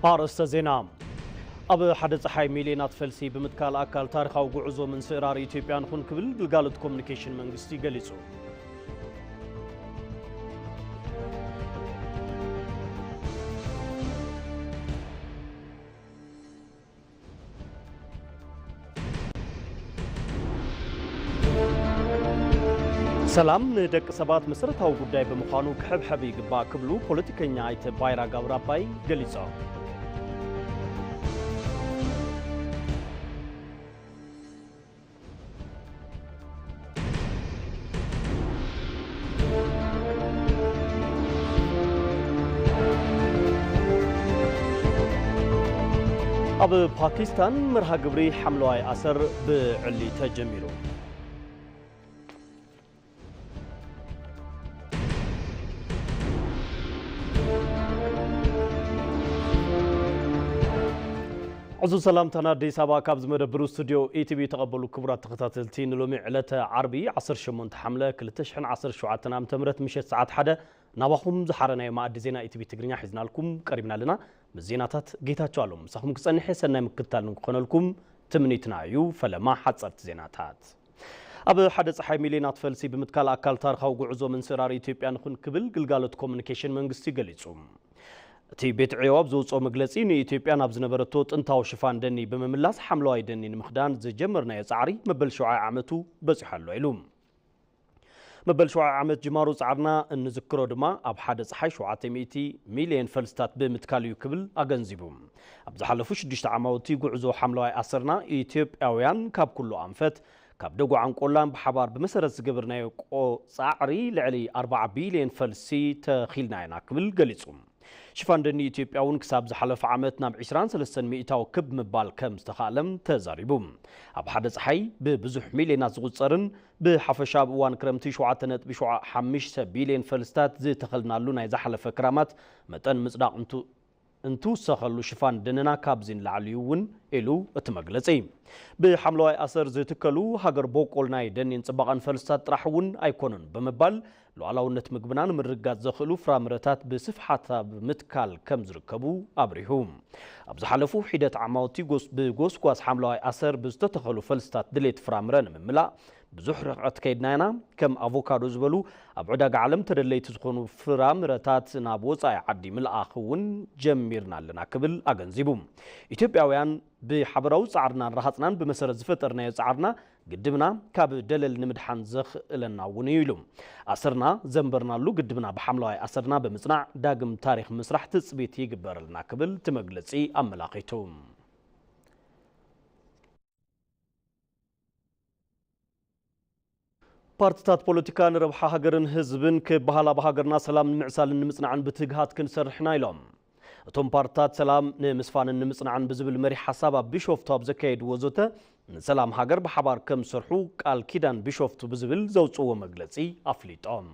ኣርእስተ ዜና። ኣብ ሓደ ጸሓይ ሚልዮናት ፈልሲ ብምትካል ኣካል ታሪኻዊ ጉዕዞ ምንስእራር ኢትዮጵያ ንኹን ክብል ግልጋሎት ኮሙኒኬሽን መንግስቲ ገሊጹ። ሰላም ንደቂ ሰባት መሰረታዊ ጉዳይ ብምዃኑ ክሕብሐብ ይግባእ ክብሉ ፖለቲከኛ ኣይተ ባይራ ገብረኣባይ ገሊጾም። ኣብ ፓኪስታን መርሃ ግብሪ ሓምለዋይ ኣሰር ብዕሊ ተጀሚሩ። ዕዙዝ ሰላምታና ኣዲስ ኣበባ ካብ ዝመደብሩ ስቱዲዮ ኢቲቪ ተቐበሉ ክቡራት ተኸታተልቲ፣ ንሎሚ ዕለተ ዓርቢ ዓሰርተ ሸሞንተ ሓምለ ክልተ ሽሕን ዓሰርተ ሸውዓተን ዓመተ ምህረት ምሸት ሰዓት ሓደ ናባኹም ዝሓረናዮ መኣዲ ዜና ኢቲቪ ትግርኛ ሒዝናልኩም ቀሪብና ኣለና። ምስ ዜናታት ጌታቸው ኣሎም ምሳኹም ክጸንሕ እየ። ሰናይ ምክትታል ንክኾነልኩም ትምኒትና እዩ። ፈለማ ሓጸርቲ ዜናታት። ኣብ ሓደ ጸሓይ ሚልዮናት ፈልሲ ብምትካል ኣካል ታሪኻዊ ጉዕዞ ምንስራር ኢትዮጵያ ንኹን ክብል ግልጋሎት ኮሙኒኬሽን መንግስቲ ገሊጹ። እቲ ቤት ዕዮ ኣብ ዘውጽኦ መግለጺ፣ ንኢትዮጵያ ናብ ዝነበረቶ ጥንታዊ ሽፋን ደኒ ብምምላስ ሓምለዋይ ደኒ ንምኽዳን ዝጀመርናዮ ጻዕሪ መበል ሸውዓይ ዓመቱ በጺሑ ኣሎ ኢሉ። መበል ሸውዓይ ዓመት ጅማሮ ጻዕርና እንዝክሮ ድማ ኣብ ሓደ ጸሓይ ሸውዓተ ሚእቲ ሚልዮን ፈልስታት ብምትካል እዩ ክብል ኣገንዚቡ። ኣብ ዝሓለፉ ሽዱሽተ ዓማውቲ ጉዕዞ ሓምለዋይ ኣሰርና ኢትዮጵያውያን ካብ ኩሉ ኣንፈት ካብ ደጉ ዓንቆላን ብሓባር ብመሰረት ዝገበርናዮ ቆ-፣ ጻዕሪ ልዕሊ ኣርባዓ ቢልዮን ፈልሲ ተኺልና ኢና ክብል ገሊጹ። ሽፋን ደኒ ኢትዮጵያ እውን ክሳብ ዝሓለፈ ዓመት ናብ ዕስራን ሰለስተን ሚእታዊ ክብ ምባል ከም ዝተኻእለም ተዛሪቡ። ኣብ ሓደ ጸሓይ ብብዙሕ ሚልዮናት ዝቑጸርን ብሓፈሻ ኣብ እዋን ክረምቲ ሸውዓተ ነጥቢ ሓሙሽተ ቢልዮን ፈልስታት ዝተኸልናሉ ናይ ዝሓለፈ ክራማት መጠን ምጽዳቕ እንቱ-፣ እንትውሰኸሉ ሽፋን ደንና ካብዚ ንላዕሊ እዩ እውን ኢሉ እቲ መግለጺ። ብሓምለዋይ ኣሰር ዝትከሉ ሃገር በቆል ናይ ደኒን ጽባቐን ፈልስታት ጥራሕ እውን ኣይኮኑን ብምባል፣ ሉዓላውነት ምግብና ንምርግጋጽ ዘኽእሉ ፍራምረታት ብስፍሓት ኣብ ምትካል ከም ዝርከቡ ኣብሪሁ። ኣብ ዝሓለፉ ሒደት ዓማውቲ ጎስ-፣ ብጎስጓስ ሓምለዋይ ኣሰር ብዝተተኸሉ ፈልስታት ድሌት ፍራምረ ንምምላእ ብዙሕ ርሕቀት ከይድና ኢና። ከም ኣቮካዶ ዝበሉ ኣብ ዕዳጋ ዓለም ተደለይቲ ዝኾኑ ፍራምረታት ናብ ወጻኢ ዓዲ ምልኣኽ እውን ጀሚርና ኣለና ክብል ኣገንዚቡ። ኢትዮጵያውያን ብሓበራዊ ጻዕርናን ረሃጽናን ብመሰረት ዝፈጠርናዮ ጻዕርና ግድብና ካብ ደለል ንምድሓን ዘኽእለና እውን እዩ ኢሉ። ኣሰርና ዘንበርናሉ ግድብና ብሓምለዋይ ኣሰርና ብምጽናዕ ዳግም ታሪኽ ምስራሕ ትጽቢት ይግበረልና ክብል እቲ መግለጺ ኣመላኺቱ። ፓርትታት ፖለቲካ ንረብሓ ሃገርን ህዝብን ክበሃል ኣብ ሃገርና ሰላም ንምዕሳልን ንምጽናዕን ብትግሃት ክንሰርሕና ኢሎም። እቶም ፓርትታት ሰላም ንምስፋንን ንምጽናዕን ብዝብል መሪሕ ሓሳብ ኣብ ቢሾፍቱ ኣብ ዘካየድዎ ዘተ ንሰላም ሃገር ብሓባር ከም ዝሰርሑ ቃል ኪዳን ቢሾፍቱ ብዝብል ዘውጽእዎ መግለጺ ኣፍሊጦም።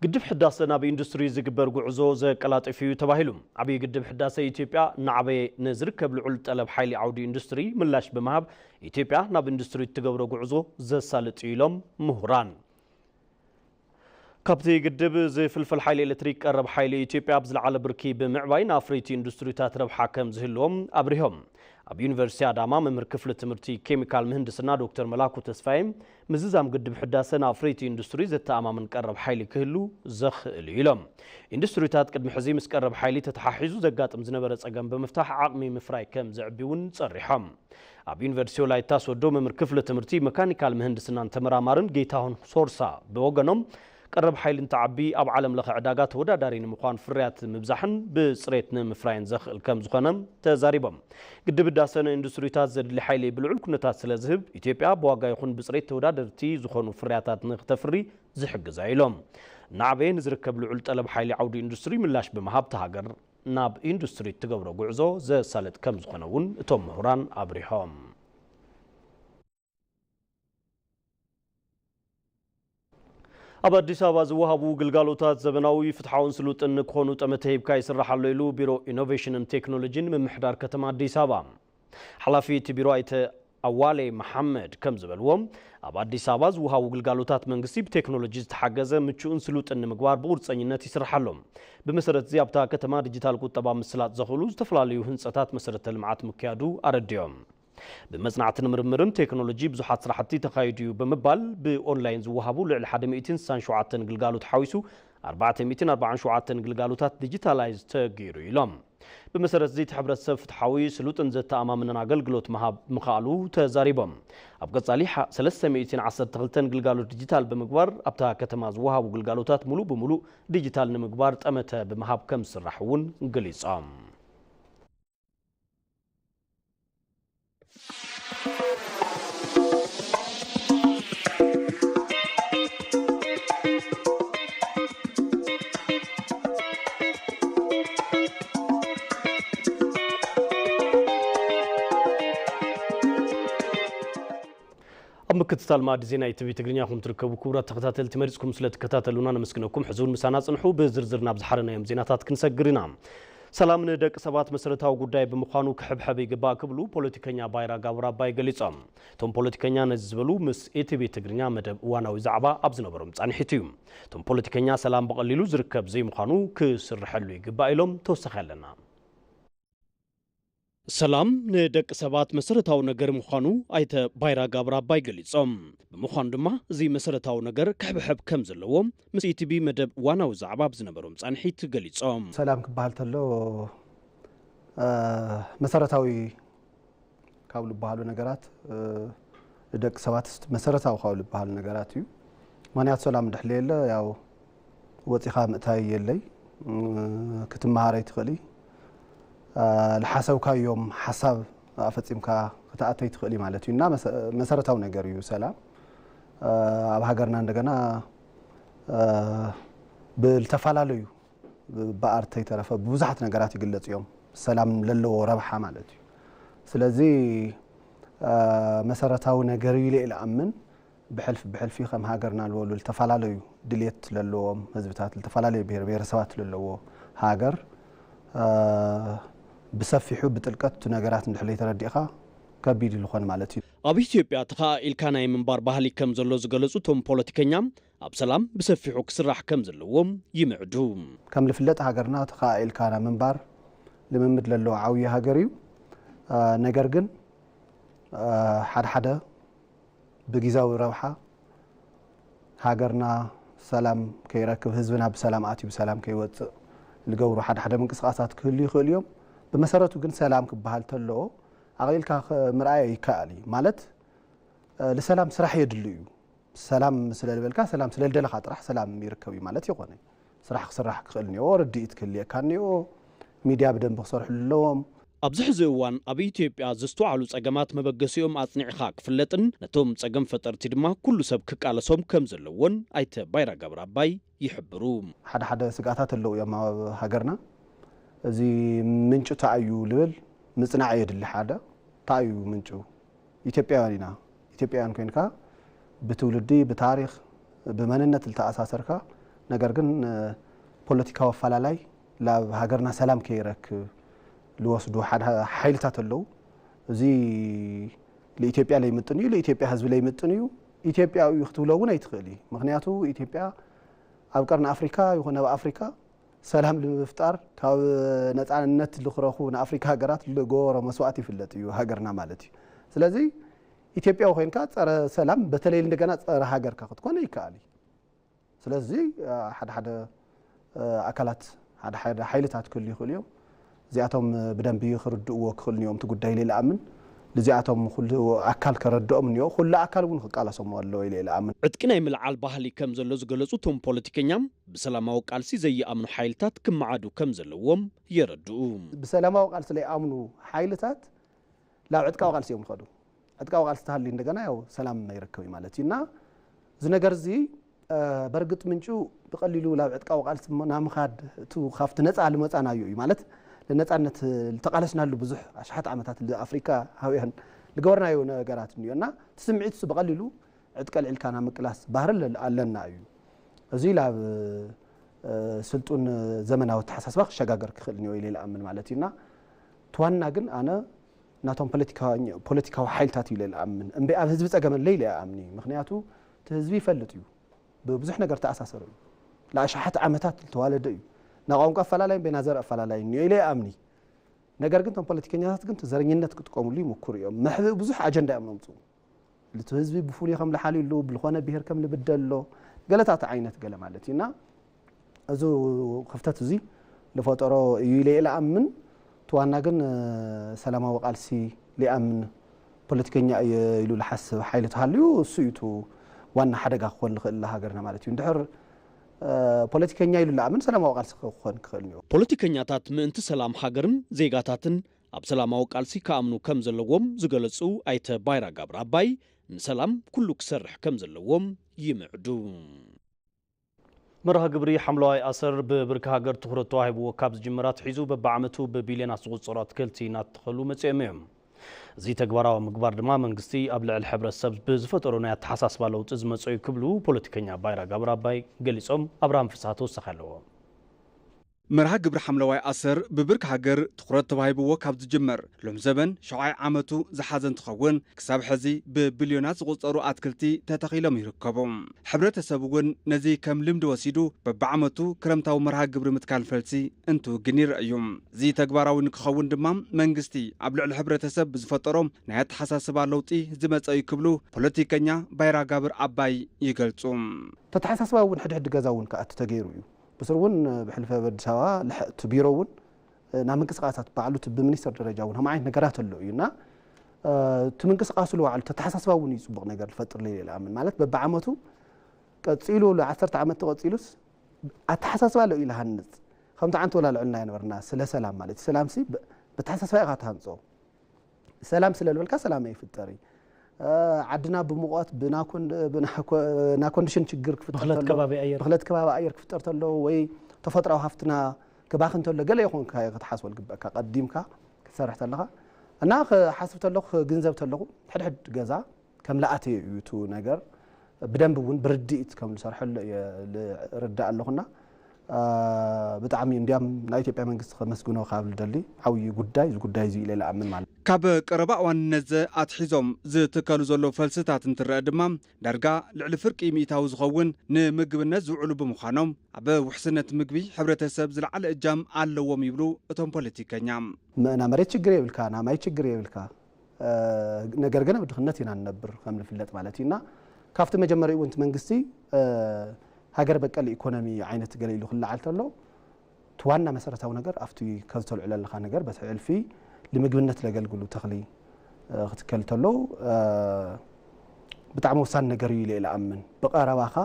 ግድብ ሕዳሰ ናብ ኢንዱስትሪ ዝግበር ጉዕዞ ዘቀላጥፍ እዩ ተባሂሉ። ዓብዪ ግድብ ሕዳሰ ኢትዮጵያ እናዓበየ ንዝርከብ ልዑል ጠለብ ሓይሊ ዓውዲ ኢንዱስትሪ ምላሽ ብምሃብ ኢትዮጵያ ናብ ኢንዱስትሪ እትገብሮ ጉዕዞ ዘሳልጥ እዩ ኢሎም ምሁራን። ካብቲ ግድብ ዝፍልፈል ሓይሊ ኤሌክትሪክ ቀረብ ሓይሊ ኢትዮጵያ ኣብ ዝለዓለ ብርኪ ብምዕባይ ንኣፍረይቲ ኢንዱስትሪታት ረብሓ ከም ዝህልዎም ኣብሪሆም። ኣብ ዩኒቨርሲቲ ኣዳማ መምህር ክፍሊ ትምህርቲ ኬሚካል ምህንድስና ዶክተር መላኩ ተስፋዬ፣ ምዝዛም ግድብ ሕዳሰ ንኣፍረይቲ ኢንዱስትሪ ዘተኣማምን ቀረብ ሓይሊ ክህሉ ዘኽእል እዩ ኢሎም። ኢንዱስትሪታት ቅድሚ ሕዚ ምስ ቀረብ ሓይሊ ተተሓሒዙ ዘጋጥም ዝነበረ ጸገም ብምፍታሕ ዓቕሚ ምፍራይ ከም ዘዕቢ እውን ጸሪሖም። ኣብ ዩኒቨርሲቲ ወላይታ ሶዶ መምህር ክፍሊ ትምህርቲ መካኒካል ምህንድስናን ተመራማርን ጌታሁን ሶርሳ ብወገኖም፣ ቀረብ ሓይሊ እንትዓቢ ኣብ ዓለም ለኸ ዕዳጋ ተወዳዳሪ ንምዃን ፍርያት ምብዛሕን ብጽሬት ንምፍራይን ዘኽእል ከም ዝኾነ ተዛሪቦም። ግድብ ህዳሰ ንኢንዱስትሪታት ዘድሊ ሓይሊ ብልዑል ኩነታት ስለ ዝህብ፣ ኢትዮጵያ ብዋጋ ይኹን ብጽሬት ተወዳደርቲ ዝኾኑ ፍርያታት ንክተፍሪ ዝሕግዛ ኢሎም። እናዓበየ ንዝርከብ ልዑል ጠለብ ሓይሊ ዓውዲ ኢንዱስትሪ ምላሽ ብምሃብ፣ እታ ሃገር ናብ ኢንዱስትሪ እትገብሮ ጉዕዞ ዘሳልጥ ከም ዝኾነ እውን እቶም ምሁራን ኣብሪሆም። ኣብ ኣዲስ ኣበባ ዝወሃቡ ግልጋሎታት ዘበናዊ፣ ፍትሓውን ስሉጥን ንክኾኑ ጠመተ ሂብካ ይስራሕ ኣሎ ኢሉ ቢሮ ኢኖቬሽንን ቴክኖሎጂን ምምሕዳር ከተማ ኣዲስ ኣበባ። ሓላፊ እቲ ቢሮ ኣይተ ኣዋሌ መሓመድ ከም ዝበልዎ፣ ኣብ ኣዲስ ኣበባ ዝወሃቡ ግልጋሎታት መንግስቲ ብቴክኖሎጂ ዝተሓገዘ ምቹእን ስሉጥን ንምግባር ብቑርፀኝነት ይስራሕ ኣሎ። ብመሰረት እዚ ኣብታ ከተማ ዲጂታል ቁጠባ ምስላጥ ዘኽእሉ ዝተፈላለዩ ህንፀታት መሰረተ ልምዓት ምክያዱ ኣረዲኦም። ብመጽናዕትን ምርምርን ቴክኖሎጂ ብዙሓት ስራሕቲ ተኻይዱ እዩ ብምባል ብኦንላይን ዝወሃቡ ልዕሊ ሓደ ሚእትን ስሳን ሸውዓተን ግልጋሎት ሓዊሱ ኣርባዕተ ሚእትን ኣርባዓን ሸውዓተን ግልጋሎታት ዲጂታላይዝ ተገይሩ ኢሎም። ብመሰረት እዚ እቲ ሕብረተሰብ ፍትሓዊ፣ ስሉጥን ዘተኣማምንን ኣገልግሎት ምሃብ ምኽኣሉ ተዛሪቦም። ኣብ ቀጻሊ ሓ- ሰለስተ ሚእትን ዓሰርተ ክልተን ግልጋሎት ዲጂታል ብምግባር ኣብታ ከተማ ዝወሃቡ ግልጋሎታት ሙሉእ ብሙሉእ ዲጂታል ንምግባር ጠመተ ብምሃብ ከም ዝስራሕ እውን ገሊጾም። ኣብ ምክትታል ማእዲ ዜና ኢቲቪ ትግርኛ ኢኹም ትርከቡ። ክቡራት ተኸታተልቲ፣ መሪጽኩም ስለ ትከታተሉና ነመስግነኩም። ሕዚ እውን ምሳና ጽንሑ። ብዝርዝር ናብ ዝሓረናዮም ዜናታት ክንሰግር ኢና። ሰላም ንደቂ ሰባት መሰረታዊ ጉዳይ ብምዃኑ ክሕብሐብ ይግባእ ክብሉ ፖለቲከኛ ባይራ ጋብር ኣባይ ገሊጾም። እቶም ፖለቲከኛ ነዚ ዝበሉ ምስ ኢቲቪ ትግርኛ መደብ እዋናዊ ዛዕባ ኣብ ዝነበሮም ጻንሒት እዩ። እቶም ፖለቲከኛ ሰላም ብቐሊሉ ዝርከብ ዘይምዃኑ ክስርሐሉ ይግባእ ኢሎም ተወሳኺ ኣለና። ሰላም ንደቂ ሰባት መሰረታዊ ነገር ምዃኑ ኣይተ ባይራ ጋብር ኣባይ ገሊጾም። ብምዃኑ ድማ እዚ መሰረታዊ ነገር ክሕብሐብ ከም ዘለዎ ምስ ኢቲቪ መደብ እዋናዊ ዛዕባ ኣብ ዝነበሮም ጻንሒት ገሊጾም። ሰላም ክበሃል ተሎ፣ እ፣ መሰረታዊ ካብ ዝበሃሉ ነገራት፣ እ፣ ንደቂ ሰባት መሰረታዊ ካብ ዝበሃሉ ነገራት እዩ። ምኽንያቱ ሰላም እንድሕር የለ፣ ያው ወጺኻ ምእታይ የለይ፣ እ፣ ክትመሃር ኣይትኽእሊ፣ እ፣ ዝሓሰብካዮም ሓሳብ ኣፈጺምካ ክትኣተይ ትኽእል እዩ ማለት እዩ። እና መሰ-፣ መሰረታዊ ነገር እዩ ሰላም። እ፣ ኣብ ሃገርና እንደገና፣ እ፣ ብዝተፈላለዩ ብኣርተ ይተረፈ ብብዙሓት ነገራት ይግለጽ እዮም። ሰላም ለለዎ ረብሓ ማለት እዩ። ስለዚ፣ እ፣ መሰረታዊ ነገር እዩ ኢለ እኣምን። ብሕልፊ ብሕልፊ ከም ሃገርና ዝበሉ ዝተፈላለዩ ድልየት ለለዎም ህዝብታት፣ ዝተፈላለዩ ብሄር ብሄረሰባት ለለዎ ሃገር፣ እ፣ ብሰፊሑ ብጥልቀት እቲ ነገራት እንድሕር ተረዲእኻ ከቢድ ይኾን ማለት እዩ። ኣብ ኢትዮጵያ ተኸኣኢልካ ናይ ምንባር ባህሊ ከም ዘሎ ዝገለጹ እቶም ፖለቲከኛ፣ ኣብ ሰላም ብሰፊሑ ክስራሕ ከም ዘለዎም ይምዕዱ። ከም ዝፍለጥ ሃገርና ተኸኣኢልካ ናይ ምንባር ልምምድ ለለዎ ዓብዪ ሃገር እዩ። እ፣ ነገር ግን፣ እ፣ ሓደ ሓደ ብጊዛዊ ረብሓ ሃገርና ሰላም ከይረክብ፣ ህዝብና ብሰላም ኣትዩ ብሰላም ከይወጽእ ዝገብሩ ሓደ ሓደ ምንቅስቃሳት ክህሉ ይኽእሉ እዮም። ብመሰረቱ ግን ሰላም ክበሃል ተሎ ኣቕሊልካ ክ-፣ ምርኣይ ይከኣል እዩ። ማለት፣ እ፣ ንሰላም ስራሕ የድሊ እዩ። ሰላም ስለ ዝበልካ፣ ሰላም ስለ ዝደለኻ ጥራሕ ሰላም ይርከብ እዩ ማለት ይኾነ። ስራሕ ክስራሕ ክኽእል እኒኦ፣ ርድኢት ክህልየካ እኒኦ፣ ሚድያ ብደንቢ ክሰርሕሉ ኣለዎም። ኣብዚ ሕዚ እዋን ኣብ ኢትዮጵያ ዘስተውዓሉ ጸገማት መበገሲኦም ኣጽኒዕኻ ክፍለጥን ነቶም ጸገም ፈጠርቲ ድማ ኩሉ ሰብ ክቃለሶም ከም ዘለዎን ኣይተ ባይራ ገብረ ኣባይ ይሕብሩ። ሓደ ሓደ ስግኣታት ኣለዉ እዮም ኣብ ሃገርና። እዚ ምንጩ እንታይ እዩ ልብል ምጽናዕ የድሊ። ሓደ እንታይ እዩ ምንጩ? ኢትዮጵያውያን ኢና። ኢትዮጵያውያን ኮይንካ ብትውልዲ፣ ብታሪኽ፣ ብመንነት ዝተኣሳሰርካ፣ ነገር ግን፣ እ፣ ፖለቲካዊ ኣፈላላይ ላብ ሃገርና ሰላም ከይረክብ ልወስዱ ሓደ ሓይልታት ኣለዉ። እዚ ልኢትዮጵያ ለይምጥን እዩ፣ ልኢትዮጵያ ህዝቢ ለይምጥን እዩ። ኢትዮጵያዊ እዩ ክትብሎ እውን ኣይትኽእል እዩ። ምኽንያቱ ኢትዮጵያ ኣብ ቀርኒ ኣፍሪካ ይኹን ኣብ ኣፍሪካ ሰላም ንምፍጣር ካብ ነፃነት ልኽረኹ ንኣፍሪካ ሃገራት ልገበሮ መስዋእቲ ይፍለጥ እዩ ሃገርና ማለት እዩ። ስለዚ ኢትዮጵያዊ ኮይንካ ጸረ ሰላም፣ በተለይ እንደገና ጸረ ሃገርካ ክትኮን ይከኣል እዩ። ስለዚ፣ እ፣ ሓደ ሓደ፣ እ፣ ኣካላት፣ ሓደ ሓደ ሓይልታት ክህሉ ይኽእሉ እዮም። እዚኣቶም ብደንቢ ክርድእዎ ክኽእሉ እዮም እቲ ጉዳይ ኢለ ይኣምን። ንዚኣቶም ኩሉ ኣካል ከረድኦም እኒኦ፣ ኩሉ ኣካል እውን ክቃለሶም ኣለዎ ኢለ ይኣምን። ዕጥቂ ናይ ምልዓል ባህሊ ከም ዘሎ ዝገለጹ እቶም ፖለቲከኛ፣ ብሰላማዊ ቃልሲ ዘይኣምኑ ሓይልታት ክመዓዱ ከም ዘለዎም የረድኡ። ብሰላማዊ ቃልሲ ዘይኣምኑ ሓይልታት ናብ ዕጥቃዊ ቃልሲ እዮም ዝኸዱ። ዕጥቃዊ ቃልሲ ተሃልዩ እንደገና ያው ሰላም ይርከብ እዩ ማለት እዩ። እና እዚ ነገር እዚ፣ እ፣ በርግጥ ምንጩ ብቐሊሉ ናብ ዕጥቃዊ ቃልሲ ም-፣ ናብ ምኻድ እቱ ካብቲ ነፃ ልመፃናዮ እዩ ማለት ንነፃነት ልተቓለስናሉ ብዙሕ ኣሽሓት ዓመታት ልኣፍሪካ ሃውያን ልገበርናዮ ነገራት እኒኦ። እና እቲ ስምዒት እሱ ብቐሊሉ ዕጥቂ ኣልዒልካ ናብ ምቅላስ ባህሪ ኣለ-፣ ኣለና እዩ። እዚ ላብ፣ እ፣ ስልጡን ዘመናዊ ኣተሓሳስባ ክሸጋገር ክኽእል እኒኦ ኢለ ይኣምን ማለት እዩ። እና እቲ ዋና ግን ኣነ ናቶም ፖለቲካዊ ሓይልታት እዩ ኢለ ይኣምን እምበይ ኣብ ህዝቢ ጸገም ኣለ ኢለ ይኣምን እዩ። ምክንያቱ እቲ ህዝቢ ይፈልጥ እዩ፣ ብብዙሕ ነገር ተኣሳሰረ እዩ፣ ለኣሽሓት ዓመታት ዝተዋለደ እዩ። ናቋንቋ ኣፈላላይ እምበይ ናዘር ኣፈላላይ እኒኦ ኢለ ይኣምን እዩ። ነገር ግን እቶም ፖለቲከኛታት ግን ዘረኝነት ክጥቀሙሉ ይምኩሩ እዮም። መሕብኢ ብዙሕ ኣጀንዳ እዮም ነምፅኡ። እቲ ህዝቢ ብፍሉይ ከም ለሓሉ ይሉ ብልኾነ ብሄር ከም ልብደሎ ገለታት ዓይነት ገለ ማለት እዩ እና እዚ ክፍተት እዚ ልፈጠሮ እዩ ኢለ ኢለ ኣምን። ትዋና ግን ሰላማዊ ቃልሲ ሊኣምን ፖለቲከኛ እየ ኢሉ ልሓስብ ሓይሊ ተሃልዩ እሱ እዩ ዋና ሓደጋ ክኾን ልኽእል ሃገርና ማለት እዩ። እንድሕር ፖለቲከኛ ኢሉ ልኣምን ሰላማዊ ቃልሲ ክኾን ክኽእል እዩ። ፖለቲከኛታት ምእንቲ ሰላም ሃገርን ዜጋታትን ኣብ ሰላማዊ ቃልሲ ክኣምኑ ከም ዘለዎም ዝገለጹ ኣይተ ባይራ ጋብር ኣባይ ንሰላም ኩሉ ክሰርሕ ከም ዘለዎም ይምዕዱ። መርሃ ግብሪ ሓምለዋይ ኣሰር ብብርኪ ሃገር ትኹረት ተዋሂብዎ ካብ ዝጅመር ኣትሒዙ በብዓመቱ ብቢልዮናት ዝቑጸሩ ኣትክልቲ እናተኸሉ መጺኦም እዮም። እዚ ተግባራዊ ምግባር ድማ መንግስቲ ኣብ ልዕሊ ሕብረተሰብ ብዝፈጠሮ ናይ ኣተሓሳስባ ለውጢ ዝመጸ እዩ ክብሉ ፖለቲከኛ ባይራ ጋብር ኣባይ ገሊጾም። ኣብርሃም ፍስሃ ተወሳኺ ኣለዎ። መርሃ ግብሪ ሓምለዋይ ኣሰር ብብርኪ ሃገር ትኹረት ተዋሂብዎ ካብ ዝጅመር ሎም ዘበን ሸውዓይ ዓመቱ ዝሓዘ እንትኸውን ክሳብ ሕዚ ብቢልዮናት ዝቑጸሩ ኣትክልቲ ተተኺሎም ይርከቡ። ሕብረተሰብ እውን ነዚ ከም ልምዲ ወሲዱ በብዓመቱ ክረምታዊ መርሃ ግብሪ ምትካል ፈልሲ እንትውግን ይረአ እዩ። እዚ ተግባራዊ ንክኸውን ድማ መንግስቲ ኣብ ልዕሊ ሕብረተሰብ ብዝፈጠሮ ናይ ኣተሓሳስባ ለውጢ ዝመፀ እዩ ክብሉ ፖለቲከኛ ባይራ ጋብር ኣባይ ይገልፁ። ተተሓሳስባ እውን ሕድሕድ ገዛ እውን ክኣቲ ተገይሩ እዩ። ብስሩ እውን ብሕልፈ ኣዲስ ኣበባ እቲ ቢሮ እውን ናብ ምንቅስቃሳት ባዕሉ እቲ ብሚኒስትር ደረጃ እውን ከም ዓይነት ነገራት ኣሎ እዩ እና እቲ ምንቅስቃሱ ልባዕሉ ተተሓሳስባ እውን እዩ ፅቡቅ ነገር ዝፈጥር ኢለ ይኣምን። ማለት በብዓመቱ ቀፂሉ ሉ ዓሰርተ ዓመት ተቐፂሉስ ኣተሓሳስባ ኣሎ ኢለ ሃንፅ ከምቲ ዓንተ ወላ ልዕልና ይነበርና ስለ ሰላም ማለት እዩ። ሰላም ሲ ብተሓሳስባ ኢኻ ትሃንፆ። ሰላም ስለ ዝበልካ ሰላም ይፍጠር እዩ። ዓድና ብሙቐት ብናኮንድሽን ችግር ክፍጠር ብኽለት ተሎ ከባቢ ኣየር ብኽለት ከባቢ ኣየር ክፍጠር ተሎ ወይ ተፈጥራዊ ሃፍትና ክባኽን ተሎ ገለ ይኾንካ ክትሓስቦ ዝግበእካ ቀዲምካ ክትሰርሕ ተለኻ እና ክሓስብ ተለኹ ክግንዘብ ተለኹ ሕድሕድ ገዛ ከም ለኣተየ እዩ እቲ ነገር ብደንብ እውን ብርድኢት ከም ዝሰርሐሉ እየ ልርዳእ ኣለኹና። ብጣዕሚ እንዲያም ናይ ኢትዮጵያ መንግስቲ ከመስግኖ ካብ ልደሊ ዓብዪ ጉዳይ እዚ ጉዳይ እዚ ኢለ ልኣምን ማለት እዩ። ካብ ቀረባ እዋን ነዘ ኣትሒዞም ዝትከሉ ዘለዉ ፈልስታት እንትረአ ድማ ዳርጋ ልዕሊ ፍርቂ ሚእታዊ ዝኸውን ንምግብነት ዝውዕሉ ብምዃኖም ኣብ ውሕስነት ምግቢ ሕብረተሰብ ዝለዓለ እጃም ኣለዎም ይብሉ እቶም ፖለቲከኛ። ና መሬት ችግር የብልካ፣ ና ማይ ችግር የብልካ። ነገር ግን ኣብ ድኽነት ኢና ንነብር ከም ንፍለጥ ማለት እዩ እና ካብቲ መጀመሪኡ እውን እቲ መንግስቲ ሃገር በቀል ኢኮኖሚ ዓይነት ገለ ኢሉ ክለዓል ተሎ እቲ ዋና መሰረታዊ ነገር ኣብቲ ከዝተልዕሎ ኣለኻ ነገር በቲ ዕልፊ ንምግብነት ለገልግሉ ተኽሊ ክትከል ተሎ ብጣዕሚ ወሳኒ ነገር እዩ ኢለ ኢለ ኣምን። ብቐረባኻ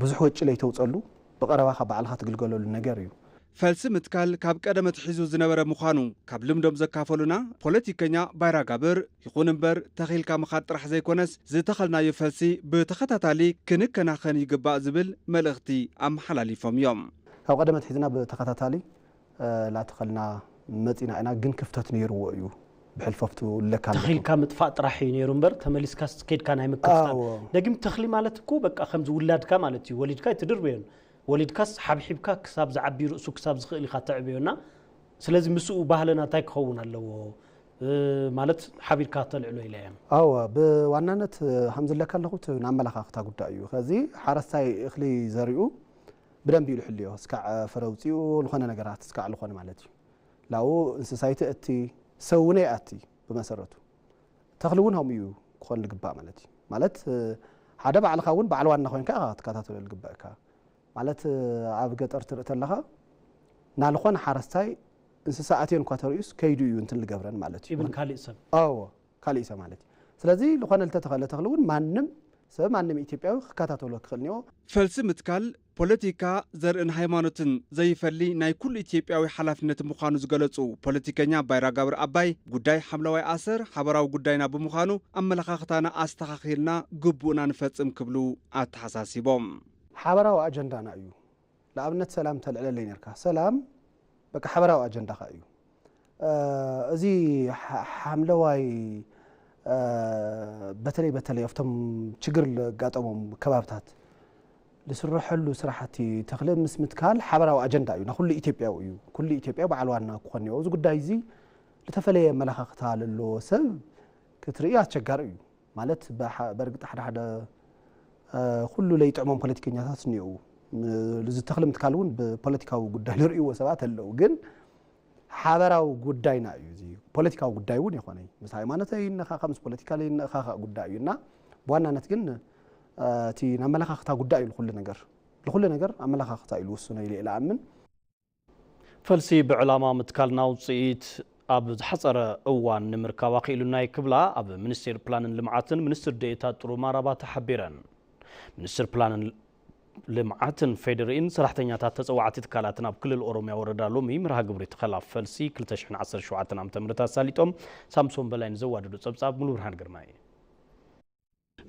ብዙሕ ወጪ ለይተውፀሉ ብቐረባኻ ባዕልኻ ትግልገለሉ ነገር እዩ። ፈልሲ ምትካል ካብ ቀደም ኣትሒዙ ዝነበረ ምዃኑ ካብ ልምዶም ዘካፈሉና ፖለቲከኛ ባይራ ጋብር፣ ይኹን እምበር ተኺልካ ምኻድ ጥራሕ ዘይኮነስ ዝተኸልናዮ ፈልሲ ብተኸታታሊ ክንከናኸን ይግባእ ዝብል መልእኽቲ ኣመሓላሊፎም እዮም። ካብ ቀደም ኣትሒዝና ብተኸታታሊ ላተኸልና መፂና ኢና፣ ግን ክፍተት ነይርዎ እዩ። ብሕልፈፍቱ ለካ ተኺልካ ምጥፋእ ጥራሕ እዩ ነይሩ እምበር ተመሊስካስ ከይድካ ናይ ምክትታል። ኣዎ። ደጊም ተኽሊ ማለት እኮ በቃ ከምዚ ውላድካ ማለት እዩ። ወሊድካ ኣይትድርብዮን። ወሊድካስ ሓብሒብካ ክሳብ ዝዓቢ ርእሱ ክሳብ ዝኽእል ኢኻ ተዕብዮና። ስለዚ ምስኡ ባህልና እንታይ ክኸውን ኣለዎ? እ፣ ማለት ሓቢርካ ተልዕሎ ኢለ እየ። ኣዎ፣ ብዋናነት፣ እ፣ ከም ዝለካ ኣለኹ እቲ ናመላኻኽታ ጉዳይ እዩ። ከዚ ሓረስታይ እኽሊ ዘሪኡ ብደንብ ኢሉ ሕልዮ፣ እስካዕ ፍረ ውፅኡ፣ ዝኾነ ነገራት እስካዕ ዝኾነ ማለት እዩ። ላኡ እንስሳይቲ እቲ፣ ሰብ እውን ኣይኣቲ ብመሰረቱ። ተኽሊ እውን ከምኡ እዩ ክኾን ዝግባእ ማለት እዩ። ማለት፣ እ፣ ሓደ ባዕልኻ እውን በዓል ዋና ኮይንካ ኢኻ ክትከታተሎ ዝግበእካ። ማለት፣ እ፣ ኣብ ገጠር ትርኢ ተለኻ፣ ናልኾነ ሓረስታይ እንስሳ ኣትየን እኳ ተርእዩስ ከይዱ እዩ እንትን ዝገብረን ማለት እዩ። ኢብን ካሊእ ሰብ። ኣዎ፣ ካሊእ ሰብ ማለት እዩ። ስለዚ ዝኾነ ዝተተኸለ ተኽሊ እውን ማንም ሰብ፣ ማንም ኢትዮጵያዊ ክከታተሎ ክኽእል እኒኦ። ፈልሲ ምትካል ፖለቲካ፣ ዘርእን ሃይማኖትን ዘይፈሊ ናይ ኩሉ ኢትዮጵያዊ ሓላፍነት ምዃኑ ዝገለጹ ፖለቲከኛ ባይራ ጋብር ኣባይ፣ ጉዳይ ሓምለዋይ ኣሰር ሓበራዊ ጉዳይና ብምዃኑ ኣመለኻኽታና ኣስተኻኺልና ግቡእና ንፈጽም ክብሉ ኣተሓሳሲቦም። ሓበራዊ ኣጀንዳና እዩ። ንኣብነት ሰላም ተልዕለለይ ነርካ። ሰላም በቃ ሓበራዊ ኣጀንዳኻ እዩ። እ፣ እዚ ሓ-፣ ሓምለዋይ፣ እ፣ በተለይ፣ በተለይ ኣብቶም ችግር ለጋጠሞም ከባብታት ዝስርሐሉ ስራሕቲ ተኽሊ ምስ ምትካል ሓበራዊ ኣጀንዳ እዩ። ንኩሉ ኢትዮጵያዊ እዩ። ኩሉ ኢትዮጵያ በዓል ዋና ክኾን እኒኦ። እዚ ጉዳይ እዚ ዝተፈለየ ኣመለኻኽታ ለለዎ ሰብ ክትርኢ ኣስቸጋሪ እዩ። ማለት ብሓ- በእርግጥ ሓደ ሓደ እ፣ ኩሉ ለይጥዕሞም ፖለቲከኛታት እኒአው። ም- እዚ ተኽሊ ምትካል እውን ብፖለቲካዊ ጉዳይ ዝርእይዎ ሰባት ኣለዉ። ግን ሓበራዊ ጉዳይና እዩ። እዚ ፖለቲካዊ ጉዳይ እውን ይኾነ፣ ምስ ሃይማኖት ይነኻኸ፣ ምስ ፖለቲካ ይነኻኸ ጉዳይ እዩ። እና ብዋናነት ግን እ፣ እቲ ናይ ኣመለኻኽታ ጉዳይ እዩ። ንኩሉ ነገር ንኩሉ ነገር ኣመለኻኽታ እዩ ዝውስኖ ኢለ እየ ዝኣምን። ፈልሲ ብዕላማ ምትካልና ውፅኢት ኣብ ዝሓፀረ እዋን ንምርካብ ኣኽኢሉና እዩ ክብላ ኣብ ሚኒስቴር ፕላንን ልምዓትን ሚኒስትር ዴኤታ ጥሩማር ኣባተ ሓቢረን። ሚኒስትር ፕላንን ልምዓትን ፌዴሪኢን ሰራሕተኛታት ተፀዋዕቲ ትካላትን ኣብ ክልል ኦሮሚያ ወረዳ ሎሚ መርሃ ግብሪ ተኸላ ፈልሲ ክልተ ሽሕን ዓሰርተ ሸውዓተን ዓመተ ምህረት ኣሳሊጦም። ሳምሶን በላይ ንዘዋደዶ ፀብፃብ ሙሉ ብርሃን ግርማይ።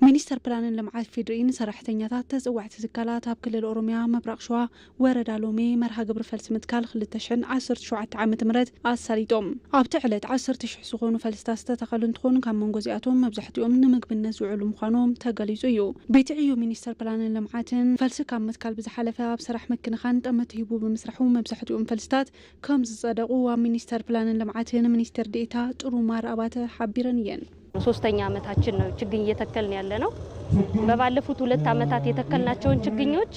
ሚኒስተር ፕላንን ልምዓት ፌዴሪኢን ሰራሕተኛታት ተፀዋዕቲ ትካላት ኣብ ክልል ኦሮሚያ ምብራቕ ሸዋ ወረዳ ሎሜ መርሃ ግብሪ ፈልሲ ምትካል ክልተ ሽሕን ዓሰርተ ሸውዓተ ዓመተ ምህረት ኣሳሊጦም። ኣብቲ ዕለት ዓሰርተ ሽሕ ዝኾኑ ፈልስታት ዝተተኸሉ እንትኾኑ ካብ መንጎ እዚኣቶም መብዛሕትኦም ንምግብነት ዝውዕሉ ምዃኖም ተገሊፁ እዩ። ቤት ዕዮ ሚኒስተር ፕላንን ልምዓትን ፈልሲ ካብ ምትካል ብዝሓለፈ ኣብ ስራሕ ምክንኻን ጠመተ ሂቡ ብምስራሑ መብዛሕትኦም ፈልስታት ከም ዝፀደቑ ኣብ ሚኒስተር ፕላንን ልምዓትን ሚኒስተር ዴኤታ ጥሩማር ኣባተ ሓቢረን እየን። ሶስተኛ ዓመታችን ነው ችግኝ እየተከልን ያለ ነው። በባለፉት ሁለት ዓመታት የተከልናቸውን ችግኞች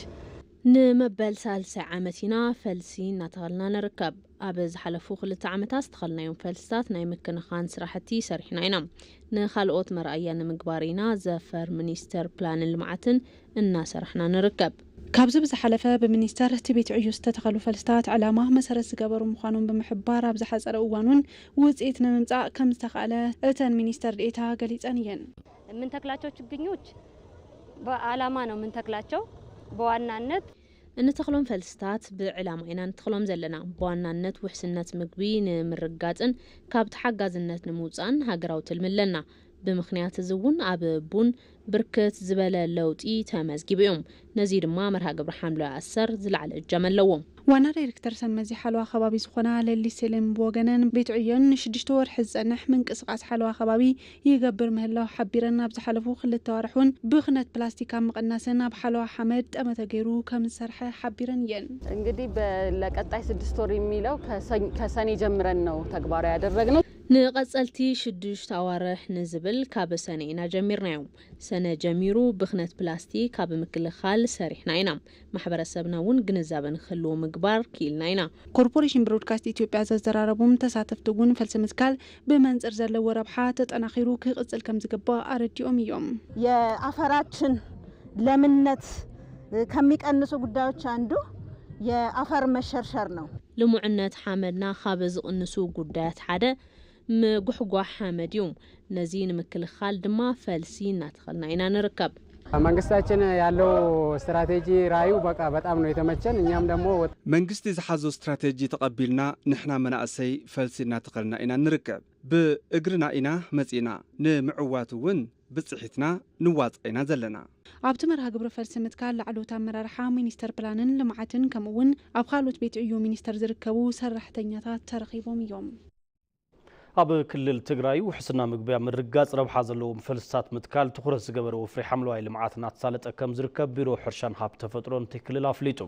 ንመበል ሳልሳይ ዓመት ኢና ፈልሲ እናተኸልና ንርከብ። ኣብ ዝሓለፉ ክልተ ዓመታት ዝተኸልናዮም ፈልስታት ናይ ምክንኻን ስራሕቲ ሰሪሕና ኢና። ንኻልኦት መርኣያ ንምግባር ኢና ዘፈር ሚኒስተር ፕላንን ልምዓትን እናሰራሕና ንርከብ። ካብዚ ብዝሓለፈ ብሚኒስተር እቲ ቤት ዕዮ ዝተተኸሉ ፈልስታት ዕላማ መሰረት ዝገበሩ ምዃኖም ብምሕባር ኣብ ዝሓፀረ እዋን እውን ውፅኢት ንምምፃእ ከም ዝተኻእለ እተን ሚኒስተር ዴኤታ ገሊፀን እየን። የምንተክላቸው ችግኞች በዓላማ ነው የምንተክላቸው። በዋናነት እንተኽሎም ፈልስታት ብዕላማ ኢና ንተኽሎም ዘለና። ብዋናነት ውሕስነት ምግቢ ንምርግጋፅን ካብ ተሓጋዝነት ንምውፃእን ሃገራዊ ትልሚ ኣለና። ብምኽንያት እዚ እውን ኣብ ቡን ብርክት ዝበለ ለውጢ ተመዝጊቡ እዩ። ነዚ ድማ መርሃ ግብሪ ሓምለዋይ ኣሰር ዝለዓለ እጃም ኣለዎ። ዋና ዳይሬክተር ሰብ መዚ ሓለዋ ከባቢ ዝኾና ለሊ ሴሌም ብወገነን ቤት ዕዮን ንሽዱሽተ ወርሒ ዝፀንሕ ምንቅስቓስ ሓለዋ ከባቢ ይገብር ምህላው ሓቢረን ኣብ ዝሓለፉ ክልተ ኣዋርሕ እውን ብኽነት ፕላስቲክ ኣብ ምቕናስን ኣብ ሓለዋ ሓመድ ጠመተ ገይሩ ከም ዝሰርሐ ሓቢረን እየን። እንግዲህ ለቀጣይ ስድስት ወር የሚለው ከሰኔ ጀምረን ነው ተግባራዊ ያደረግነው። ንቐፀልቲ ሽዱሽተ ኣዋርሕ ንዝብል ካብ ሰነ ኢና ጀሚርናዮም። ሰነ ጀሚሩ ብኽነት ፕላስቲክ ኣብ ምክልኻል ሰሪሕና ኢና። ማሕበረሰብና እውን ግንዛበ ንክህልዎ ምግባር ክኢልና ኢና። ኮርፖሬሽን ብሮድካስት ኢትዮጵያ ዘዘራረቡም ተሳተፍቲ እውን ፈልሲ ምትካል ብመንፅር ዘለዎ ረብሓ ተጠናኺሩ ክቕፅል ከም ዝግባእ ኣረዲኦም እዮም። የአፈራችን ለምነት ከሚቀንሱ ጉዳዮች አንዱ የአፈር መሸርሸር ነው። ልሙዕነት ሓመድና ካብ ዝቕንሱ ጉዳያት ሓደ ምጉሕጓሕ ሓመድ እዩ። ነዚ ንምክልኻል ድማ ፈልሲ እናተኸልና ኢና ንርከብ። መንግስታችን ያለው ስትራቴጂ ራዩ በቃ በጣም ነው የተመቸን። እኛም ደግሞ ወጥ- መንግስቲ ዝሓዞ ስትራቴጂ ተቐቢልና ንሕና መናእሰይ ፈልሲ እናተኸልና ኢና ንርከብ። ብእግርና ኢና መፂእና። ንምዕዋት እውን ብፅሒትና ንዋፃ ኢና ዘለና። ኣብቲ መርሃ ግብሪ ፈልሲ ምትካል ላዕለዎት ኣመራርሓ ሚኒስተር ፕላንን ልምዓትን ከምኡ እውን ኣብ ካልኦት ቤት ዕዮ ሚኒስተር ዝርከቡ ሰራሕተኛታት ተረኺቦም እዮም። ኣብ ክልል ትግራይ ውሕስና ምግቢ ኣብ ምርግጋፅ ረብሓ ዘለዎም ፈልስታት ምትካል ትኹረት ዝገበረ ወፍሪ ሓምለዋይ ልምዓት እናተሳለጠ ከም ዝርከብ ቢሮ ሕርሻን ሃብቲ ተፈጥሮን እቲ ክልል ኣፍሊጡ።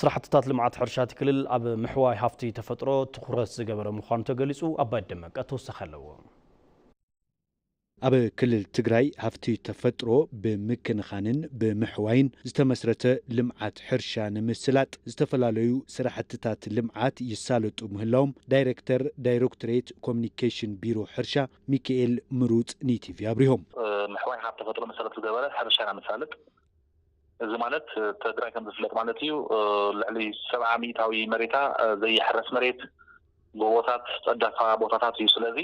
ስራሕትታት ልምዓት ሕርሻ እቲ ክልል ኣብ ምሕዋይ ሃፍቲ ተፈጥሮ ትኹረት ዝገበረ ምዃኑ ተገሊፁ። ኣባይ ደመቀ ተወሳኺ ኣለዎ። ኣብ ክልል ትግራይ ሃፍቲ ተፈጥሮ ብምክንኻንን ብምሕዋይን ዝተመስረተ ልምዓት ሕርሻ ንምስላጥ ዝተፈላለዩ ስራሕትታት ልምዓት ይሳለጡ ምህላዎም ዳይሬክተር ዳይሬክቶሬት ኮሚኒኬሽን ቢሮ ሕርሻ ሚካኤል ምሩፅ ንኢቲቪ ኣብሪሆም። ምሕዋይ ሃፍቲ ተፈጥሮ መሰረት ዝገበረ ሕርሻ ኢና ንሳልጥ። እዚ ማለት ትግራይ ከም ዝፍለጥ ማለት እዩ ልዕሊ ሰብዓ ሚእታዊ መሬታ ዘይሕረስ መሬት፣ ጎቦታት፣ ፀዳፋ ቦታታት እዩ። ስለዚ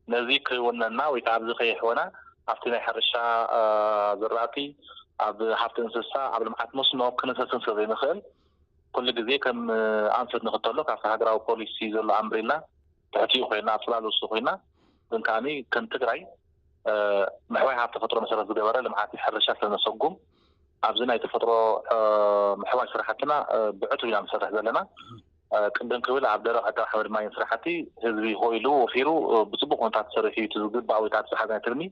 ነዚ ክውነና ወይ ከዓ ኣብዚ ከየሕወና ኣብቲ ናይ ሕርሻ ዝራእቲ፣ ኣብ ሃፍቲ እንስሳ፣ ኣብ ልምዓት መስኖ ክንሰስን ስለ ዘይንኽእል ኩሉ ግዜ ከም ኣንፈት ንኽተሎ ካብቲ ሃገራዊ ፖሊሲ ዘሎ ኣምብሬላ ትሕቲኡ ኮይና ኣብ ፅላል ውሱ ኮይና ግን ከዓኒ ከም ትግራይ ምሕዋይ ሃፍቲ ተፈጥሮ መሰረት ዝገበረ ልምዓት ሕርሻ ስለነሰጉም ኣብዚ ናይ ተፈጥሮ ምሕዋይ ስራሕትና ብዕቱብ ኢና ንሰርሕ ዘለና። ቅድም ክብል ኣብ ደረቕ ኣቀብ ሓመድ ማይን ስራሕቲ ህዝቢ ሆ ኢሉ ወፊሩ ብፅቡቅ ኩነታት ተሰሪሑ እዩ። እቲ ዝግባእ ወይ ከዓ እቲ ዝሓዝናዮ ትልሚ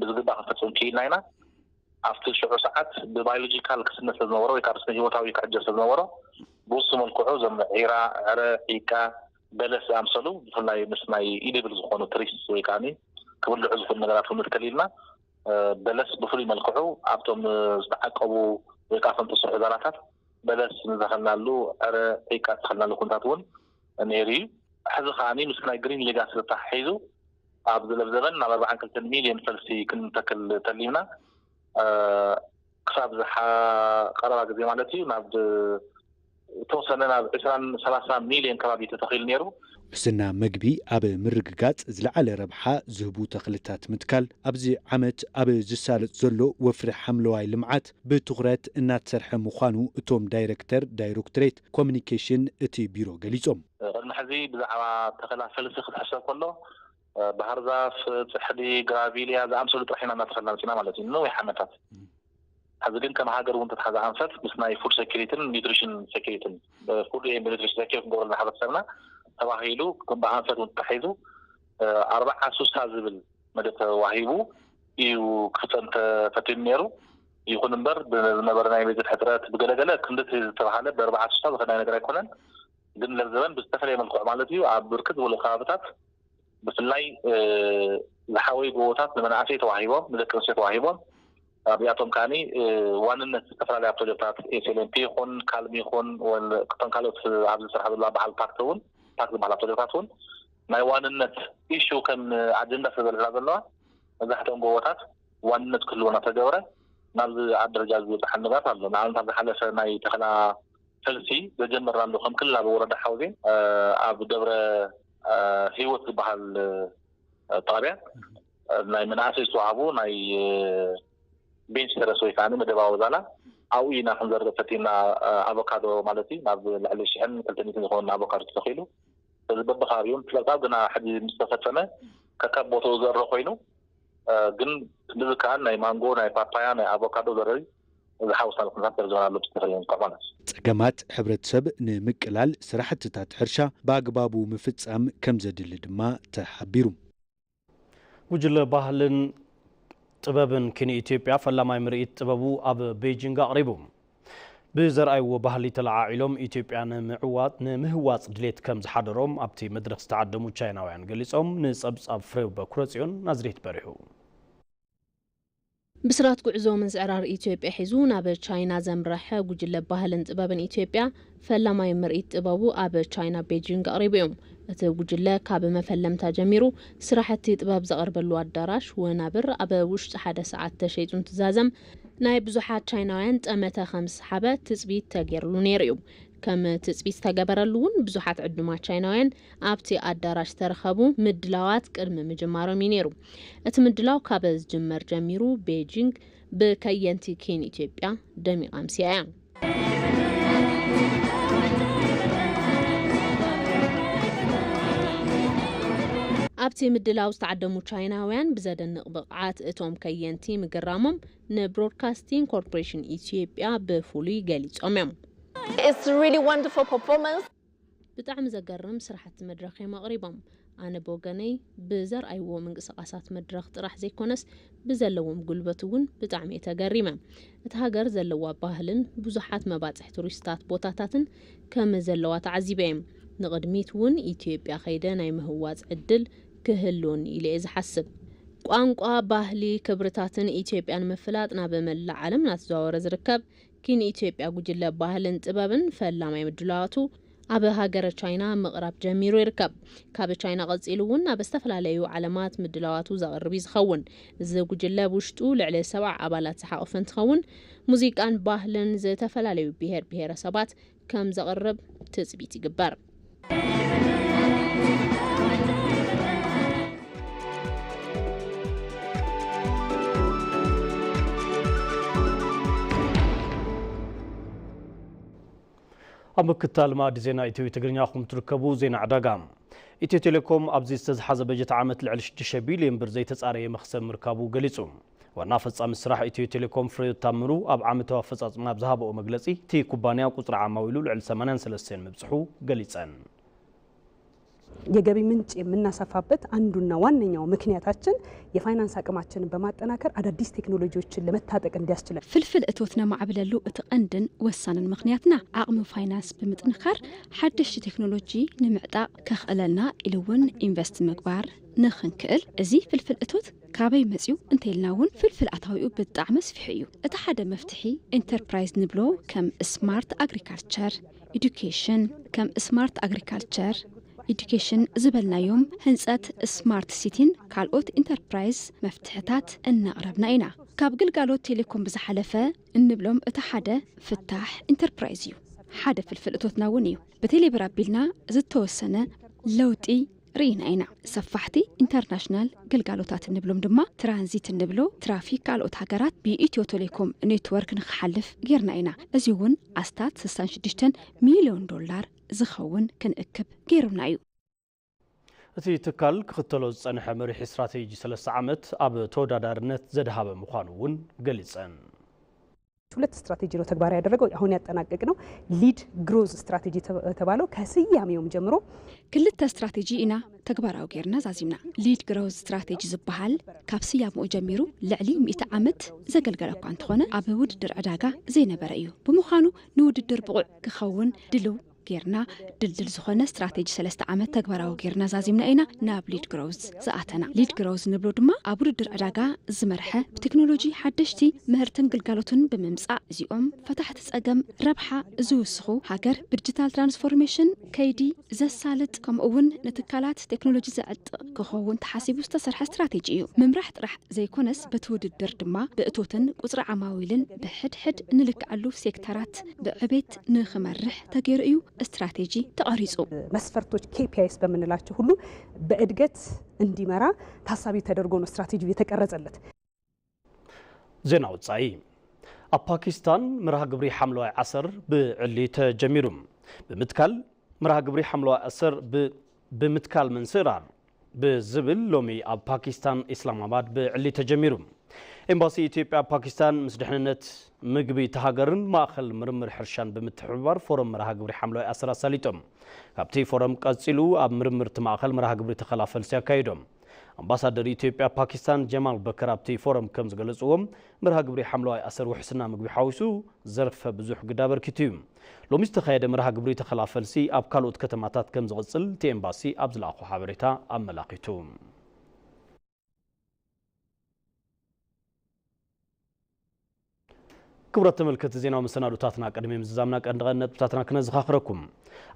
ብዝግባእ ክንፈፅም ክኢልና ኢና። ኣብቲ ሽዑ ሰዓት ብባዮሎጂካል ክስነ ስለዝነበሮ ወይ ከዓ ብስነ ህይወታዊ ክዕጀብ ስለዝነበሮ ብውሱን መልክዑ እዞም ዒራ፣ ዕረ፣ ዒቃ፣ በለስ ዝኣምሰሉ ብፍላይ ምስ ናይ ኢድብል ዝኾኑ ትሪስ ወይ ከዓ ክብልዑ ዝኽእሉ ነገራት ክንብል ከሊልና በለስ ብፍሉይ መልክዑ ኣብቶም ዝተዓቀቡ ወይ ከዓ ከም ተሰርሑ ዛላታት በለስ ንዘኸልናሉ ዕረ ዒቃ ዝኸልናሉ ኩነታት እውን ነይሩ እዩ። ሕዚ ከዓኒ ምስ ናይ ግሪን ሌጋሲ ተተሓሒዙ ኣብ ዝለብ ዘበን ናብ ኣርባዓን ክልተን ሚልዮን ፈልሲ ክንተክል ተሊምና። ክሳብ ዝሓ ቀረባ ግዜ ማለት እዩ ናብ ተወሰነ ናብ ዕስራን ሰላሳ ሚልዮን ከባቢ ተተኺሉ ነይሩ። ውሕስና መግቢ ኣብ ምርግጋጽ ዝለዓለ ረብሓ ዝህቡ ተኽልታት ምትካል ኣብዚ ዓመት ኣብ ዝሳለጥ ዘሎ ወፍሪ ሓምለዋይ ልምዓት ብትኹረት እናተሰርሐ ምዃኑ እቶም ዳይረክተር ዳይሬክቶሬት ኮሚኒኬሽን እቲ ቢሮ ገሊጾም። ቅድሚ ሕዚ ብዛዕባ ተኸላ ፈልሲ ክትሕሰብ ከሎ ባህርዛፍ፣ ፅሕዲ፣ ግራቪሊያ ዝኣምሰሉ ጥራሕ ኢና እናተኸልና መፂና ማለት እዩ ንነዊሕ ዓመታት። ሕዚ ግን ከም ሃገር እውን ተተሓዘ ኣንፈት ምስ ናይ ፉድ ሴኩሪቲን ኒትሪሽን ሴኩሪቲን ፉድ ኒትሪሽን ሴኩሪቲ ክንገብረልና ሕብረተሰብና ተባሂሉ ብኣንፈት እውን ተታሒዙ ኣርባዓ ሱሳ ዝብል መደብ ተዋሂቡ እዩ ክፍፀም ተፈቲኑ ነይሩ። ይኹን እምበር ብዝነበረ ናይ በጀት ሕፅረት ብገለገለ ክንድቲ ዝተባሃለ ብኣርባዓ ሱሳ ዝኸዳ ነገር ኣይኮነን። ግን ለብዘበን ብዝተፈለየ መልክዑ ማለት እዩ ኣብ ብርክት ዝበሉ ከባብታት ብፍላይ ዝሓወዩ ጎቦታት ንመናእሰይ ተዋሂቦም ንደቂ ኣንስትዮ ተዋሂቦም ኣብዚኣቶም ከዓኒ ዋንነት ዝተፈላለያ ፕሮጀክታት ኤስኤልኤምፒ ይኹን ካልሚ ይኹን ወል- እቶም ካልኦት ኣብዚ ዝሰርሓ ዘለዋ በዓል ፓክት እውን ፓክት ዝበሃላ ፕሮጀክታት እውን ናይ ዋንነት ኢሹ ከም ኣጀንዳ ስለ ዘልዕላ ዘለዋ መብዛሕትኦም ጎቦታት ዋንነት ክህልወና ተገብረ ናብዚ ኣብ ደረጃ ዝበፅሓ ንጋት ኣሎ። ንኣብነት ኣብ ዝሓለፈ ናይ ተኽላ ፈልሲ ዘጀመርናሉ ከም ክልል ኣብ ወረዳ ሓውዜን ኣብ ደብረ ህይወት ዝበሃል ጣብያ ናይ መናእሰይ ዝተዋሃቡ ናይ ቤንች ተረስ ወይ ከዓ መደባዊ ዛላ ኣብኡ ኢና ክንዘርእ ፈቲና ኣቮካዶ ማለት እዩ ናብ ልዕሊ ሽሕን ክልተ ሚእትን ዝኸውን ኣቮካዶ ተተኺሉ እዚ በብከባቢኡ ምፍለጣ ግና ሕዚ ምስ ተፈጸመ ከካብ ቦታኡ ዘእረ ኮይኑ ግን ክንዲ ዝከኣል ናይ ማንጎ ናይ ፓፓያ ናይ ኣቮካዶ ዘርኢ ዝሓወስናሉ ኩነታት ገርዘናሉ ብዝተፈለየ መልክዕ ማለት እዩ። ጸገማት ሕብረተሰብ ንምቅላል ስራሕትታት ሕርሻ ብኣግባቡ ምፍጻም ከም ዘድሊ ድማ ተሓቢሩ። ጉጅለ ባህልን ጥበብን ኪን ኢትዮጵያ ፈላማይ ምርኢት ጥበቡ ኣብ ቤጂንግ ኣቕሪቡ። ብዘርኣይዎ ባህሊ ተለዓዒሎም ኢትዮጵያ ንምዕዋት ንምህዋፅ ድሌት ከም ዝሓደሮም ኣብቲ መድረኽ ዝተዓደሙ ቻይናውያን ገሊፆም። ንፀብፃብ ፍሬው በኩረፅዮን ናዝሬት በሪሁ። ብስራት ጉዕዞ ምዝዕራር ኢትዮጵያ ሒዙ ናብ ቻይና ዘምረሐ ጉጅለ ባህልን ጥበብን ኢትዮጵያ ፈላማይ ምርኢት ጥበቡ ኣብ ቻይና ቤጂንግ ኣቕሪቡ እዩ። እቲ ጉጅለ ካብ መፈለምታ ጀሚሩ ስራሕቲ ጥበብ ዘቕርበሉ ኣዳራሽ፣ ወናብር ኣብ ውሽጢ ሓደ ሰዓት ተሸይጡ እንትዛዘም ናይ ብዙሓት ቻይናውያን ጠመተ ከም ዝሰሓበ ትፅቢት ተገይርሉ ነይሩ እዩ። ከም ትፅቢት ዝተገበረሉ እውን ብዙሓት ዕዱማት ቻይናውያን ኣብቲ ኣዳራሽ ዝተረኸቡ ምድላዋት ቅድሚ ምጅማሮም እዩ ነይሩ። እቲ ምድላው ካብ ዝጅመር ጀሚሩ ቤጂንግ ብከየንቲ ኪን ኢትዮጵያ ደሚቓ ኣምስያ እያ። ኣብቲ ምድላው ዝተዓደሙ ቻይናውያን ብዘደንቕ ብቕዓት እቶም ከየንቲ ምግራሞም ንብሮድካስቲንግ ኮርፖሬሽን ኢትዮጵያ ብፍሉይ ገሊጾም እዮም። It's really wonderful performance. ብጣዕሚ ዘገርም ስራሕቲ መድረኽ እዮም ኣቕሪቦም። ኣነ ብወገነይ ብዘርኣይዎ ምንቅስቓሳት መድረኽ ጥራሕ ዘይኮነስ ብዘለዎም ጉልበት እውን ብጣዕሚ እየ ተገሪመ። እታ ሃገር ዘለዋ ባህልን ብዙሓት መባፅሒ ቱሪስታት ቦታታትን ከም ዘለዋ ተዓዚበ እየ። ንቕድሚት እውን ኢትዮጵያ ከይደ ናይ ምህዋፅ ዕድል ክህልወኒ ኢለ እየ ዝሓስብ። ቋንቋ፣ ባህሊ፣ ክብርታትን ኢትዮጵያን ምፍላጥ ናብ መላእ ዓለም እናተዘዋወረ ዝርከብ ኪን ኢትዮጵያ ጉጅለ ባህልን ጥበብን ፈላማይ ምድላዋቱ ኣብ ሃገረ ቻይና ምቕራብ ጀሚሩ ይርከብ። ካብ ቻይና ቀፂሉ እውን ኣብ ዝተፈላለዩ ዓለማት ምድላዋቱ ዘቕርብ እዩ ዝኸውን። እዚ ጉጅለ ብውሽጡ ልዕሊ ሰብዓ ኣባላት ዝሓቖፈ እንትኸውን ሙዚቃን ባህልን ዝተፈላለዩ ብሄር ብሄረሰባት ከም ዘቕርብ ትፅቢት ይግበር። ኣብ ምክታል ማእዲ ዜና ኢትዮ ትግርኛ ኹም ትርከቡ ዜና ዕዳጋ። ኢትዮ ቴሌኮም ኣብዚ ዝተዝሓዘ በጀት ዓመት ልዕሊ ሽዱሽተ ቢልዮን ብር ዘይተጻረየ መኽሰብ ምርካቡ ገሊጹ። ዋና ፈጻሚ ስራሕ ኢትዮ ቴሌኮም ፍሬሕይወት ታምሩ ኣብ ዓመታዊ ኣፈጻጽማ ኣብ ዝሃበኦ መግለጺ እቲ ኩባንያ ቁጽሪ ዓማዊሉ ልዕሊ ሰማንያን ሰለስተን ምብጽሑ ገሊጸን። የገቢ ምንጭ የምናሰፋበት አንዱና ዋነኛው ምክንያታችን የፋይናንስ አቅማችንን በማጠናከር አዳዲስ ቴክኖሎጂዎችን ለመታጠቅ እንዲያስችለን። ፍልፍል እቶት ነማዕብለሉ እቲ ቀንድን ወሳንን ምኽንያትና ዓቕሚ ፋይናንስ ብምጥንኻር ሓደሽቲ ቴክኖሎጂ ንምዕጣቕ ከኽእለልና ኢሉ እውን ኢንቨስት ምግባር ንኽንክእል እዚ ፍልፍል እቶት ካበይ መፅዩ እንተኢልና እውን ፍልፍል ኣታዊኡ ብጣዕሚ ኣስፊሑ እዩ። እቲ ሓደ መፍትሒ ኢንተርፕራይዝ ንብሎ ከም ስማርት ኣግሪካልቸር ኢዱኬሽን ከም ስማርት ኣግሪካልቸር ኢዱኬሽን ዝበልናዮም ህንፀት ስማርት ሲቲን ካልኦት ኢንተርፕራይዝ መፍትሕታት እናቕረብና ኢና። ካብ ግልጋሎት ቴሌኮም ብዝሓለፈ እንብሎም እቲ ሓደ ፍታሕ ኢንተርፕራይዝ እዩ። ሓደ ፍልፍል እቶትና እውን እዩ። ብቴሌብር ኣቢልና ዝተወሰነ ለውጢ ርኢና ኢና። ሰፋሕቲ ኢንተርናሽናል ግልጋሎታት እንብሎም ድማ ትራንዚት እንብሎ ትራፊክ ካልኦት ሃገራት ብኢትዮ ቴሌኮም ኔትወርክ ንክሓልፍ ጌርና ኢና። እዚ እውን ኣስታት ስሳን ሽዱሽተን ሚልዮን ዶላር ዝኸውን ክንእክብ ገይሩና እዩ። እቲ ትካል ክኽተሎ ዝጸንሐ መሪሕ ስትራቴጂ ሰለስተ ዓመት ኣብ ተወዳዳርነት ዘድሃበ ምዃኑ እውን ገሊጸን። ሁለት ስትራቴጂ ነው ተግባራዊ ያደረገው። አሁን ያጠናቀቅ ነው ሊድ ግሮዝ ስትራቴጂ የተባለው ከስያሜውም ጀምሮ ክልተ ስትራቴጂ ኢና ተግባራዊ ጌርና ዛዚምና። ሊድ ግሮዝ ስትራቴጂ ዝበሃል ካብ ስያምኡ ጀሚሩ ልዕሊ ሚእቲ ዓመት ዘገልገለ እኳ እንተኾነ ኣብ ውድድር ዕዳጋ ዘይነበረ እዩ። ብምዃኑ ንውድድር ብቑዕ ክኸውን ድልው ጌርና ድልድል ዝኾነ ስትራቴጂ ሰለስተ ዓመት ተግባራዊ ጌርና ዛዚምና ኢና ናብ ሊድ ግሮዝ ዝኣተና። ሊድ ግሮዝ ንብሎ ድማ ኣብ ውድድር ዕዳጋ ዝመርሐ ብቴክኖሎጂ ሓደሽቲ ምህርትን ግልጋሎትን ብምምጻእ እዚኦም ፈታሕቲ ጸገም ረብሓ ዝውስኹ ሃገር ብዲጂታል ትራንስፎርሜሽን ከይዲ ዘሳልጥ ከምኡ እውን ንትካላት ቴክኖሎጂ ዘዕጥቕ ክኸውን ተሓሲቡ ዝተሰርሐ ስትራቴጂ እዩ። ምምራሕ ጥራሕ ዘይኮነስ በቲ ውድድር ድማ ብእቶትን ቁፅሪ ዓማዊልን ብሕድሕድ ንልክዐሉ ሴክተራት ብዕቤት ንክመርሕ ተገይሩ እዩ ስትራቴጂ ተቐሪፁ። መስፈርቶች ኬ ፒ ኣይስ በምንላቸው ሁሉ በእድገት እንዲመራ ታሳቢ ተደርጎ ነው ስትራቴጂ የተቀረጸለት። ዜና ወጻኢ። ኣብ ፓኪስታን መርሃ ግብሪ ሓምለዋይ ኣሰር ብዕሊ ተጀሚሩ። ብምትካል መርሃ ግብሪ ሓምለዋይ ኣሰር ብ-፣ ብምትካል ምንስራር ብዝብል ሎሚ ኣብ ፓኪስታን ኢስላማባድ ብዕሊ ተጀሚሩ። ኤምባሲ ኢትዮጵያ ኣብ ፓኪስታን ምስ ድሕንነት ምግቢ እታ ሃገርን ማእኸል ምርምር ሕርሻን ብምትሕብባር ፎረም መርሃ ግብሪ ሓምለዋይ ኣሰር ኣሳሊጦም። ካብቲ ፎረም ቀጺሉ ኣብ ምርምር እቲ ማእኸል መርሃ ግብሪ ተኸላ ፈልሲ ኣካይዶም። ኣምባሳደር ኢትዮጵያ ኣብ ፓኪስታን ጀማል በከር ኣብቲ ፎረም ከም ዝገለጽዎ፣ መርሃ ግብሪ ሓምለዋይ ኣሰር ውሕስና ምግቢ ሓዊሱ ዘርፈ ብዙሕ ግደ ኣበርኪቱ እዩ። ሎሚ ዝተኻየደ መርሃ ግብሪ ተኸላ ፈልሲ ኣብ ካልኦት ከተማታት ከም ዝቕጽል እቲ ኤምባሲ ኣብ ዝለኣኾ ሓበሬታ ኣመላኺቱ። ክቡራት ተመልከቲ ዜናዊ መሰናዶታትና ቅድሚ ምዝዛምና ቀንዲ ቀንዲ ነጥብታትና ክነዘኻኽረኩም።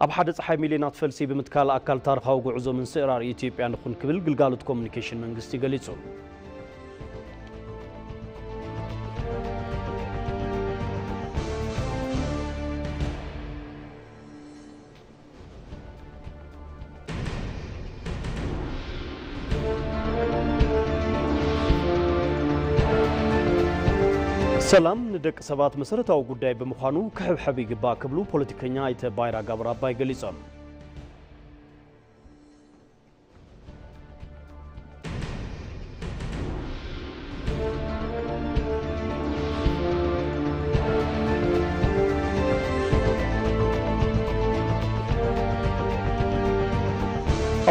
ኣብ ሓደ ጸሓይ ሚልዮናት ፈልሲ ብምትካል ኣካል ታሪኻዊ ጉዕዞ ምንስእራር ኢትዮጵያ ንኹን ክብል ግልጋሎት ኮሙኒኬሽን መንግስቲ ገሊጹ። ሰላም ንደቂ ሰባት መሰረታዊ ጉዳይ ብምዃኑ ክሕብሐብ ይግባእ ክብሉ ፖለቲከኛ ኣይተ ባይራ ጋብር ኣባይ ገሊጾም።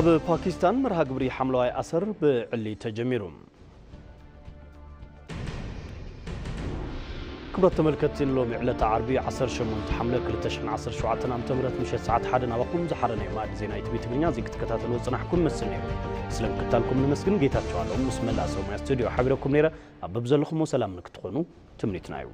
ኣብ ፓኪስታን መርሃ ግብሪ ሓምለዋይ ኣሰር ብዕሊ ተጀሚሩ። ክቡራት ተመልከትቲ፣ ንሎሚ ዕለተ ዓርቢ ዓሰርተ ሸሞንተ ሓምለ ክልተ ሽሕን ዓሰርተ ሸውዓተን ዓመተ ምህረት ምሸት ሰዓት ሓደ ናባኹም ዝሓረናዮ ማእዲ ዜና ኢቲቪ ትግርኛ እዚ ክትከታተልዎ ዝጸናሕኩም ይመስል ነይሩ። ስለ ምክትታልኩም ነመስግን። ጌታቸው ኣለሙ ምስ መላእ ሰብ ሞያ ስቱድዮ ሓቢረኩም ነይረ። ኣብ በብዘለኹሞ ሰላም ንክትኾኑ ትምኒትና እዩ።